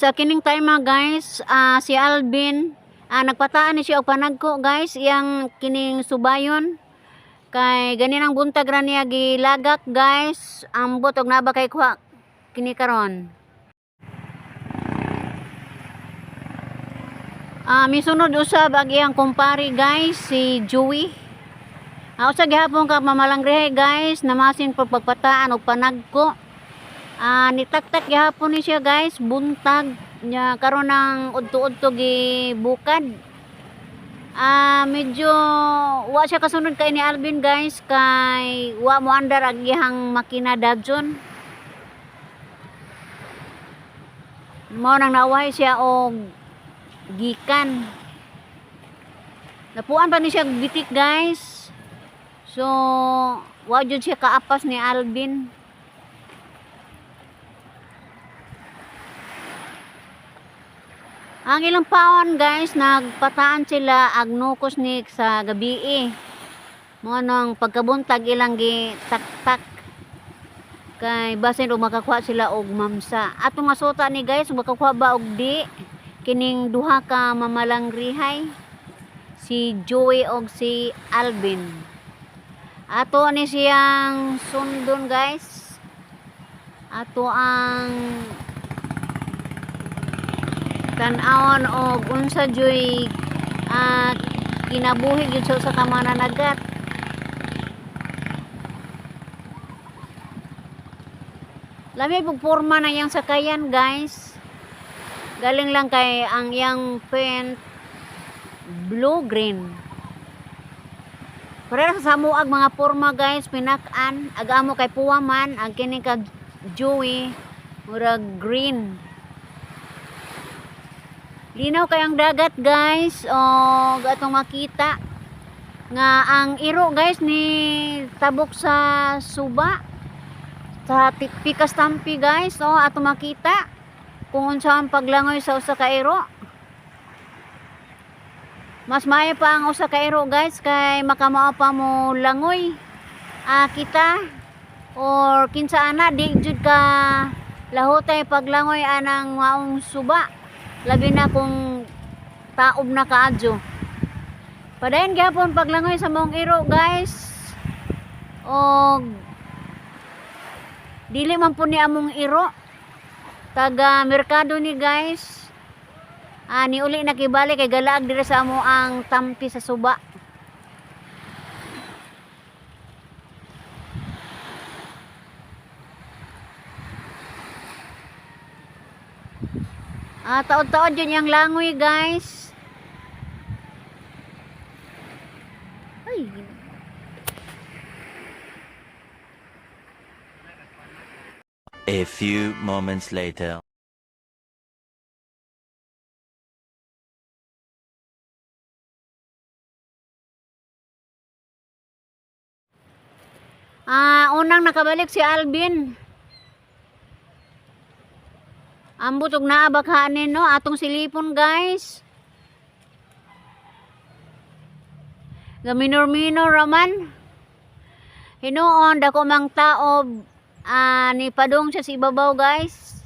Sa kining time mga guys, si Alvin, nagpataan ni siya og panagko, guys, iyang kining subayon. Kay ganinang buntag ra niya gilagak, guys. Ambot og naa ba kay kuha kini karon. Misunod usab ang iyang kumpare, guys, si Joey. Usa gihapon ka mamalangrihay, guys, namasin po pagpataan og panagko. Nitaktak gihapon ni siya, guys, buntag nya karon ng udto-udto gibukad. Medyo wa siya kasunod kay ni Alvin, guys, kay wa mo andar ang iyang makina dadjon. Mao nang nawahay siya og gikan. Napuan pa ni siya bitik, guys. So, wa jud siya kaapas ni Alvin. Ang ilang paon, guys, nagpataan sila agnukos ni sa gabi. Mao nang pagkabuntag ilang gitaktak. Kay basin og makakuha sila og mamsa. Atong masuta ni, guys, makakuha ba og di kining duha ka mamalanggrihay, si Joey og si Alvin. Ato ni siyang sundon, guys. Ato ang tan-awon og unsa juy kinabuhi gyud sa ka mananagat. Lami pug porma na iyang sakayan, guys. Galing lang kay ang iyang paint blue green. Pareha sa samuag mga porma, guys, pinak-an ag amo kay puwa man ang kini ka Joey, murag green. Linaw kay ang dagat, guys, o atong makita nga ang iro, guys, ni tabok sa suba sa pikas tampi, guys. O atong makita kung unsa ang paglangoy sa usa ka iro. Mas maayo pa ang usa ka iro, guys, kay makamao pa mo langoy. Kita or kinsa ana, di jud ka lahutay paglangoy anang maong suba, labi na kung taob na kaadyo. Padayon gyapon paglangoy sa maong iro, guys, og dili man po ni among iro, taga merkado ni, guys. Ni uli nakibalik kay galaag diri sa amo ang tampi sa suba. Taod-taod yun yung langoy, guys. Ay. A few moments later. Unang nakabalik si Alvin. Ambot og naa ba kanin, no, atong silipon, guys. Gaminor-minor raman. Hinuon dako mang taob, ni padong siya sa ibabaw, guys.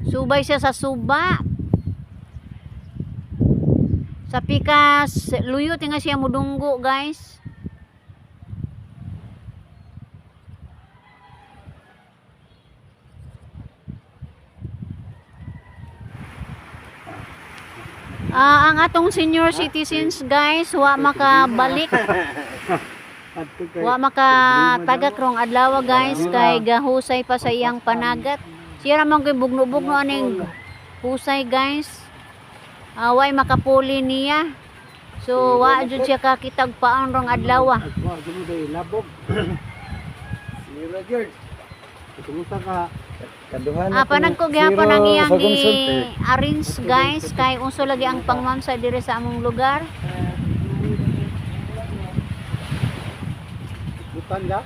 Subay siya sa suba. Sa pikas, luyo tinga siya mudunggo, guys. Ang atong senior citizens, guys, wa makabalik, wa makatagak rong adlaw, guys, kay gahusay pa sa iyang panagat. Siya ramang kay bugno-bugno aning husay, guys. Way makapuli niya. So wa jud siya kakitag paon rong adlaw. Labog. Ni Roger. Kumusta ka? Kaduhan Panagko gihapon ang iyang gi-arrange, guys, kay uso lagi ang pangmamsa diri sa among lugar. Butan ka?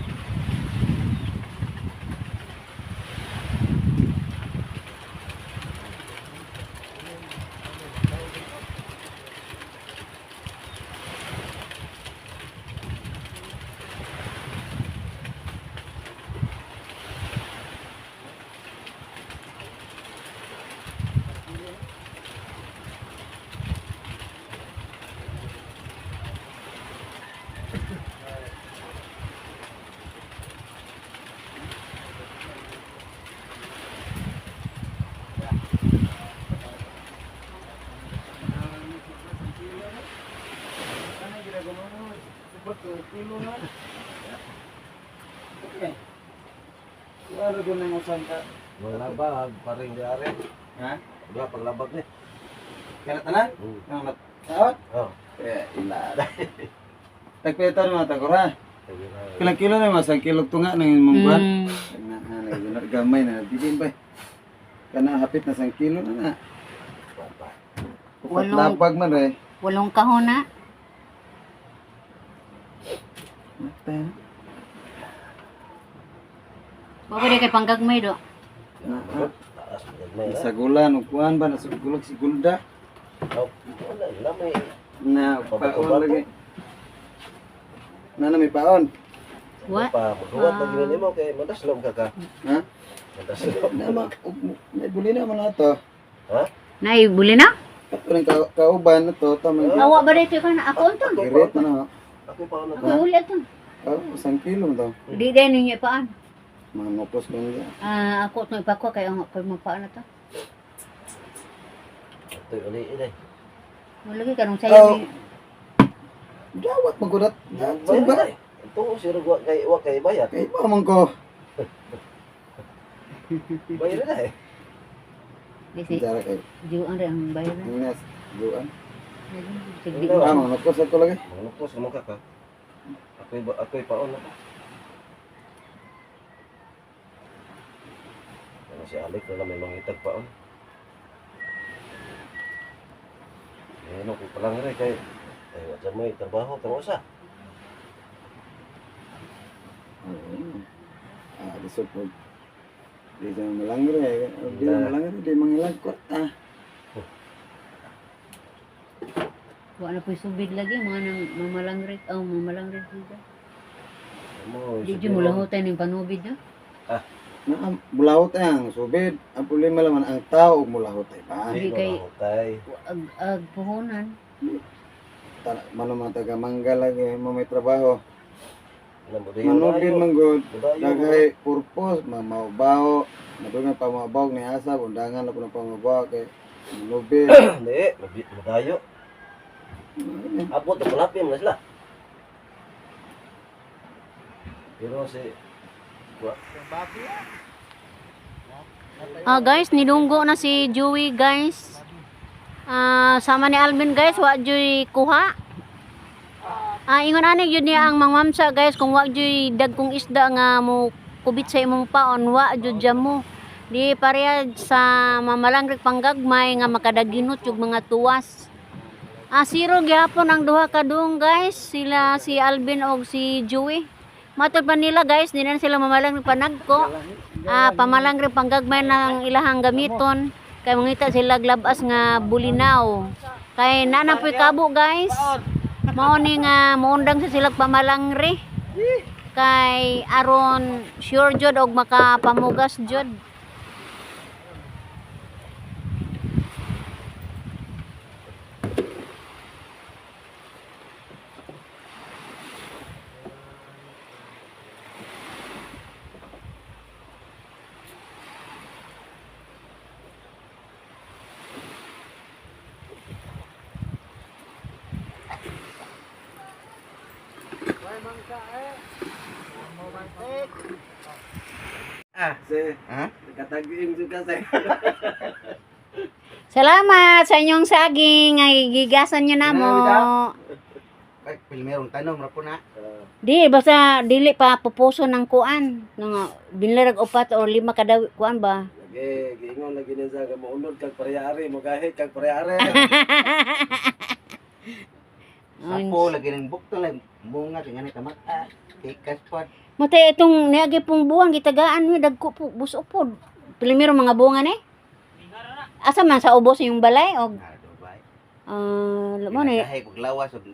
Pero nang usan ka. Mga paring diare. Ha? Duha paglabag ni. Kana tanan? Hmm. Ang nat. Ah? Oh. Eh, ila. Tagpita ni mga tagura. Ilang kilo na mas ang kilo tunga nang imong buwan. Na na gamay na bilin ba. Kana hapit na sang kilo na na. Upat labag man re. 8 kahon na. Mata. Wa pa kay panggagmay do. Na. Taas gagmay na. Sagulan ug kuan ba nasugulog si Gulda Oh, wala na may na paon lagi. Na na may paon. Wa. pa maghuwat na gyud nimo kay madaslom ka ka. Ha? Madaslom. Na ma may buli na man ato. Ha? Nay buli na? Ato ning kauban na to tama. Awa ba dito ka na ako to. Girit na na. Ako pa na. Ako uli ato. Oh, isang kilo to. Di din ninyo paan. Mga nopos ko niya. Ah, ako to ipako kay ang kay mapaan na to. Ito uli inay. Wala lagi kanong sayo. Oh. Dawat magurat. Suba. Ito siro wa kay wa kay bayad. Kay pa man ko. Bayad na eh. Di si Dara kay. Juan ra ang bayaran. Ines, juan. Sige. Ah, mga nopos ako lagi. Mga nupos mo ka ka. Ako'y paon na ka. Ano si Alec na lang may mangitag paon. Eh, no, kung palang rin kay ay wa dyan may trabaho kang usa. Ah, lisod po. Di sa malangre. Di sa malangre, di mangilag kwarta. Wa na po'y subid lagi mga nang mamalangrit oh mamalangrit dito. Mo, Di jud mulahotan ning panubid no. Na, mulahot ay ang subid. Ang problema laman ang tao ug mulahot ay ba. Di Di kay- kay Ag, ag puhunan. Mano mga taga mangga lagi mo may trabaho. Manubid Manubid man gud. Daghay purpose mamaubaw. Madungan pa mabaw ni asa undangan na po ng pamabaw kay manubid. Hindi, madayo. Abot na palapin na sila. Pero si Ah guys, nilunggo na si Joey guys. Ah, sama ni Alvin guys, wa joy kuha. Ah, ingon ani gyud niya ang mangmamsa guys kung wa joy dagkong isda nga mo kubit sa imong paon, wa jud jam mo. Di pareha sa mamalangrik panggagmay nga makadaginot yung mga tuwas. Ah, zero gihapon ang duha ka duong guys, sila si Alvin og si Joey. Matod pa nila guys, di na sila mamalangrik panagko. Ah, pamalangrik panggagmay ng ilahang gamiton. Kay mangita sila glabas nga bulinaw. Kay nana po'y kabo guys. Mao ni nga moundang sa sila pamalangri. Kay aron sure jud og makapamugas jud. Ah, si ha? Katagin juga sa. Salamat sa inyong saging ay gigasan nyo na mo. Ay, pilmerong tanom ra po na. Di basta dili pa pupuso ng kuan nga binlirag upat o lima kada kuan ba. Lagi giingon lagi niya sa maunod kag parehari, mogahit kag parehari. Sapo lagi ng bukto lang bunga kay ngani kamata. Tikas pod. Matay itong niagi pong buwan gitagaan mi dagko po busok po. Primero mga bunga ni. Asa man sa ubos yung balay og Ah, Dubai. ah mo ni Kay paglawas og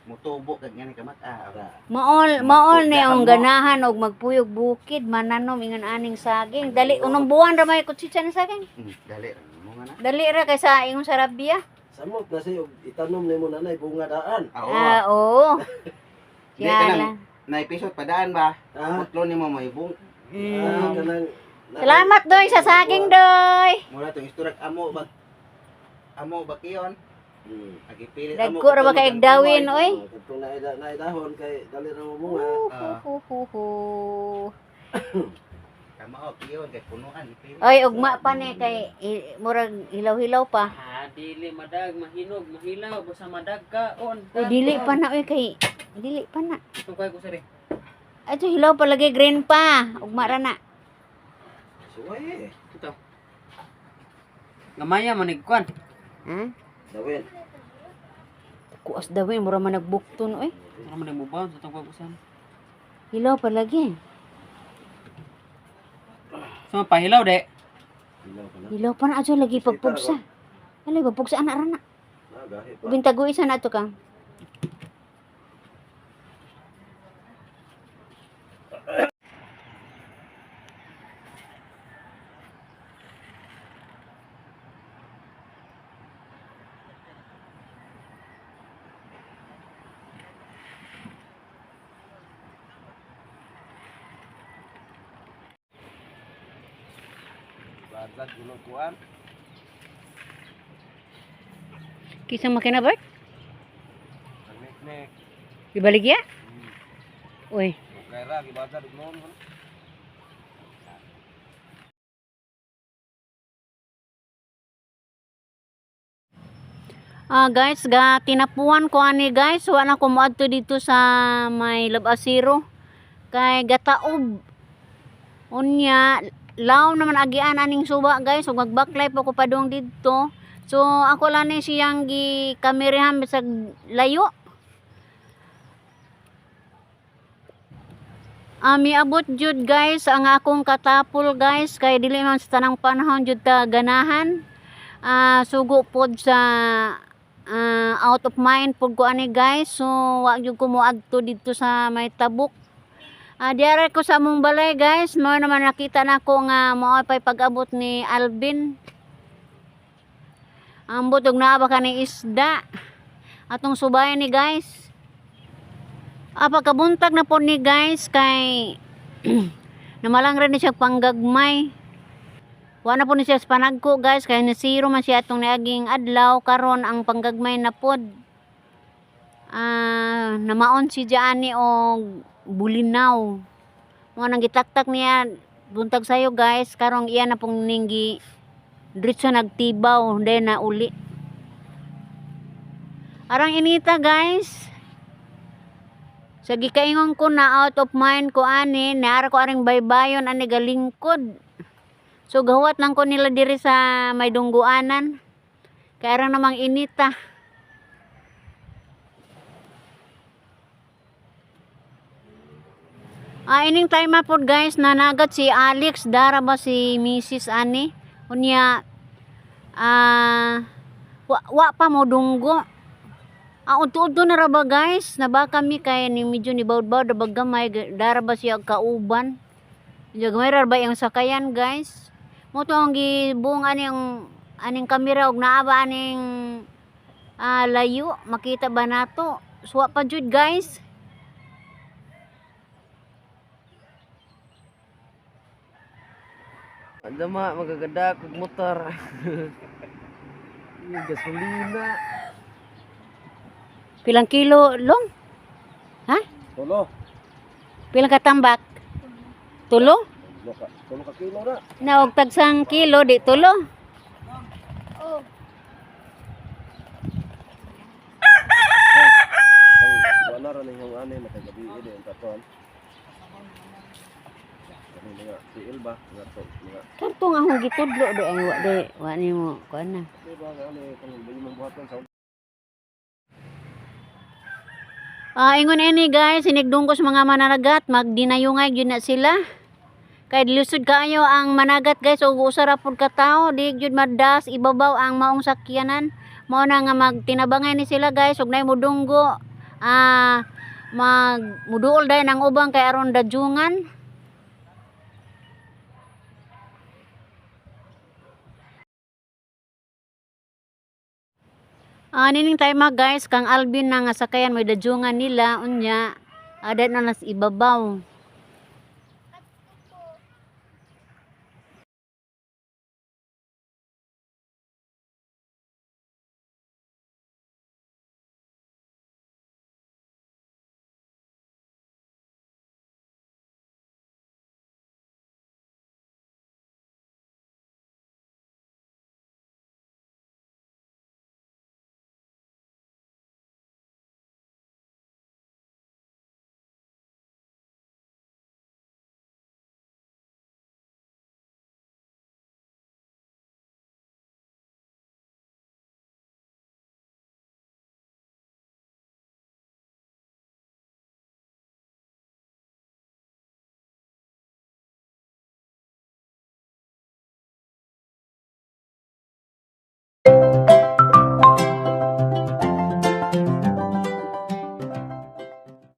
mutubo kag ngani kamata. maol maol ni ang ganahan og magpuyog bukid mananom ingon aning saging. Dali unong buwan ra may kutsitsa na saging. Dali ra bunga na. Dali ra kaysa ingon sa Rabia. Samot na siya itanom nimo nanay bunga daan. Ah, oo. Ah, oo. Di Yala. kanang naipisot padaan ba? Ah, Putlo nimo may bung. ah, kanang Salamat doy sa saging doy. Mura tong istorya amo ba amo ba kiyon? Agipilit amo. Dagko ra ba kay dawin oy? Katong naidahon kay dali ra mo bunga. Hu hu hu hu. Tama o, kiyon kay punuan. Ay, ugma pa ni kay murag hilaw-hilaw pa. Ah, dili madag, mahinog, mahilaw, basta madag ka on. Uy, dili pa na oy kay dili pa na. Tungkay ko sari. Ay, ito hilaw pa lagi green pa. Ugma ra na. Suway eh. Ito. Gamaya manig kwan. Ha? Dawin. Kuas daw eh, mura man nagbukton oy. Mura man mo sa tungkay ko san. Hilaw pa lagi. So pahilaw de. Hilaw pa na. Hilaw pa na adyo lagi pagpugsa. Alay pagpugsa ana ra na. Na, gahi pa. Ubin taguisa na ato kang. Bagag gulong kuan. Kisang makina ba? Ang nek-nek. Ibaligya? Uy, Kay ra gibagad noon. Ah, guys, ga tinapuan ko ani guys, wa na ko moadto dito sa may Labasiro. Kay gataob. Unya, law naman agian aning suba guys, ug magbaklay pa ko padung didto. So ako lang ni siyang gi kamerahan bisag layo. Ah, miabot jud guys ang akong katapol guys kay dili man sa tanang panahon jud ta ganahan. Ah, sugo pod sa out of mind pod ko ani guys. So wa jud ko moadto didto sa may tabok. Ah, diara ko sa among balay guys, mao naman nakita nako nga mao pay pag-abot ni Alvin. Ambot og naa ba kaning isda. Atong subayan ni guys. Ah, pagkabuntag na po ni guys kay namalang rin ni siya panggagmay. Wa na po ni siya sa panagko guys kay nasiro man siya atong niaging adlaw karon ang panggagmay na pod. Ah, namaon si Jaani og bulinaw. Mo nang gitaktak niya buntag sayo guys karong iya na pong ninggi diretso nagtibaw then na uli. Arang inita guys. Sa gikaingon ko na out of mind ko ani, naara ko aring baybayon ani galingkod. So gahuwat lang ko nila diri sa may dungguanan. Kaya arang namang inita. Ah, ining time po guys, nanagat si Alex, dara ba si Mrs. Ani? Unya, ah, wa pa mo dunggo. Ah, udto-udto na ra ba guys? Naba kami kay ni medyo ni bawd-bawd ra ba gamay, dara ba siya kauban? Medyo gamay ra ba yung sakayan guys? Mo to ang gibuong ani ang aning kamera og naa ba aning layo, makita ba nato? Suwa pa jud guys. Andama magaganda kog motor. Yung gasolina. Pilang kilo long? Ha? Tulo. Pilang katambak? Tulo? Tulo ka. Tulo ka kilo na. Na og tagsang kilo di tulo. Pang wala ra ning ani makagabi ini ang tatuan. Kani mga siil ba nga to mga Kanto nga akong gitudlo do ang wa di wa nimo kuan na. di ba nga ani kung imong buhaton sa Ah, ingon ini guys, sinigdungkos mga mananagat, magdinayungay gyud na sila. Kay lusod kaayo ang managat guys ug usa ra pud ka tawo, di gyud madas ibabaw ang maong sakyanan. Mao na nga magtinabangay ni sila guys ug nay mudunggo. Ah, mag muduol dayon ang ubang kay aron dadyungan. Ah, nining time guys, kang Alvin na nga sakayan may dadyungan nila unya adat na nas ibabaw.